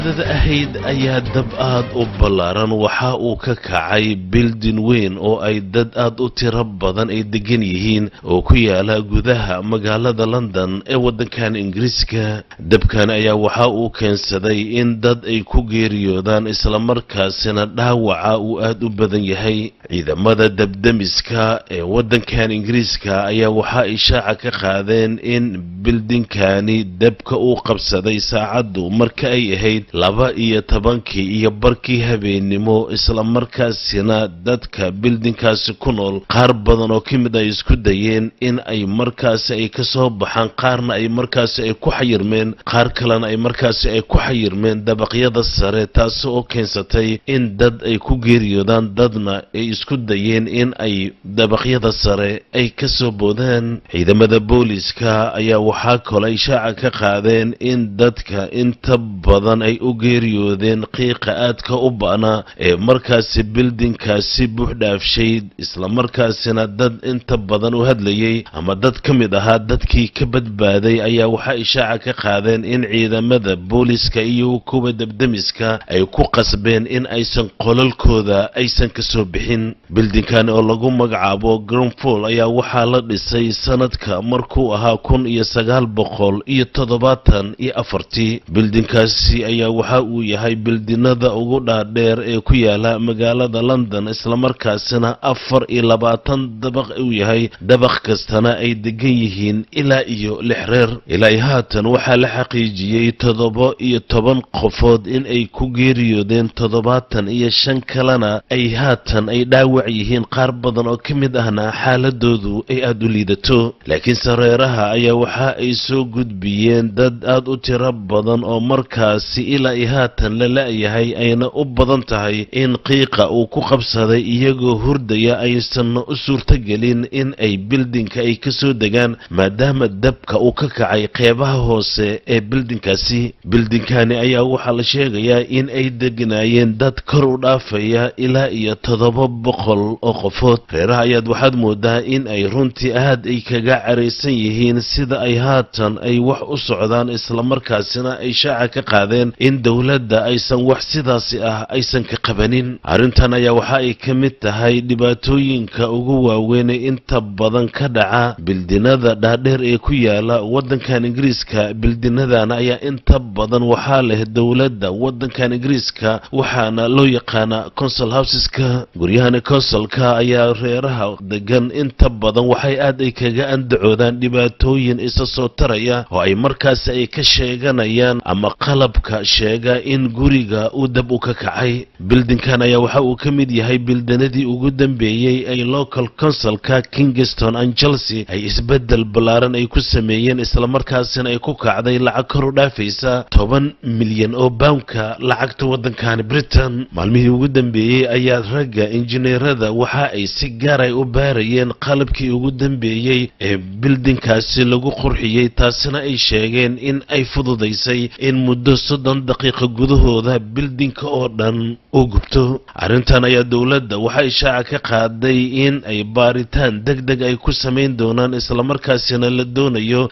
Dad ahayd ayaa dab aad u ballaaran waxa uu ka kacay building weyn oo ay dad aad u tiro badan ay degan yihiin oo ku yaala gudaha magaalada London ee waddankan Ingiriiska. Dabkan ayaa waxa uu keensaday in dad ay ku geeriyoodaan, islamarkaasina dhaawaca uu aad u badan yahay. Ciidamada dabdemiska ee waddankan Ingiriiska ayaa waxa ay shaaca ka qaadeen in buildingkani dabka uu qabsaday saacaddu marka ay ahayd 12-kii iyo barkii habeennimo, islamarkaasina dadka buildingkaasi ku nool qaar badan oo ka mid ay isku dayeen in ay markaasi ay ka soo baxaan, qaarna ay markaasi ay ku xayirmeen, qaar kalena ay markaasi ay ku xayirmeen dabaqyada sare, taasi oo keensatay in dad ay ku geeriyoodaan, dadna ay isku dayeen in ay dabaqyada sare ay ka soo boodaan. Ciidamada booliska ayaa waxaa kaloo ay shaaca ka qaadeen in dadka inta badan ay u geeriyoodeen qiiqa aadka u ba'na ee markaasi buildingkaasi buux dhaafshay, islamarkaasina dad inta badan u hadlayay ama dad ka mid ahaa dadkii ka badbaaday ayaa waxa ay shaaca ka qaadeen in ciidamada booliska iyo kuwa dabdemiska ay ku qasbeen in aysan qolalkooda aysan ka soo bixin. Buildingkan oo lagu magacaabo Grenfell ayaa waxaa la dhisay sanadka markuu ahaa 1974-tii. Buildingkaasi ayaa waxa uu yahay buildinada ugu dhaadheer ee ku yaala magaalada London, islamarkaasina 24 dabaq uu yahay, dabaq kastana ay degan yihiin ilaa iyo lix reer. Ilaa iyo haatan waxaa la xaqiijiyey 17 qofood in ay ku geeriyoodeen, 75 kalena ay haatan ay dhaawac yihiin, qaar badan oo ka mid ahna xaaladoodu ay aada u liidato. Laakiin sareeraha ayaa waxa ay soo gudbiyeen dad aada u tiro badan oo markaasi ilaa iyo haatan la la-yahay, ayna u badan tahay in qiiqa uu ku qabsaday iyagoo hurdaya, aysanna u suurtogelin in ay buildingka ay ka soo degaan, maadaama dabka uu ka kacay qeybaha hoose ee buildingkaasi. Buildingkani ayaa waxaa la sheegayaa in ay degnaayeen dad kor u dhaafaya ilaa iyo 700 oo qofood. Reeraha ayaad waxaad moodaa in ay runtii aad ay kaga caraysan yihiin sida ay haatan ay wax u socdaan, islamarkaasina ay shaaca ka qaadeen in dowladda aysan wax sidaasi ah aysan ka qabanin. Arrintan ayaa waxa ay ka mid tahay dhibaatooyinka ugu waaweyn ee inta badan ka dhaca buildinada dhaadheer ee ku yaala waddankan Ingiriiska. Buildinadan ayaa inta badan waxaa leh dowladda waddankan Ingiriiska, waxaana loo yaqaanaa council houseska. Guryahani councilka ayaa reeraha degan inta badan waxay aad ay kaga andacoodaan dhibaatooyin isa soo taraya oo ay markaasi ay ka sheeganayaan ama qalabka sheega in guriga uu dab u ka kacay. Buildingkan ayaa waxa uu ka mid yahay buildinadii ugu dambeeyey ay local councilka Kingston and Chelsea ay isbedel ballaaran ay ku sameeyeen, islamarkaasina ay ku kacday lacag kor u dhaafaysa 10 milyan oo poundka lacagta waddankani Britain. Maalmihii ugu dambeeyey ayaa ragga injineerada waxa ay si gaar ay u baarayeen qalabkii ugu dambeeyey ee buildingkaasi lagu qurxiyey, taasina ay sheegeen in ay fududaysay in muddo 30 daqiiqo gudahooda buildingka oo dhan uu gubto. Arrintan ayaa dowladda waxay shaaca ka qaaday in ay baaritaan deg deg ay ku samayn doonaan, islamarkaasina la doonayo.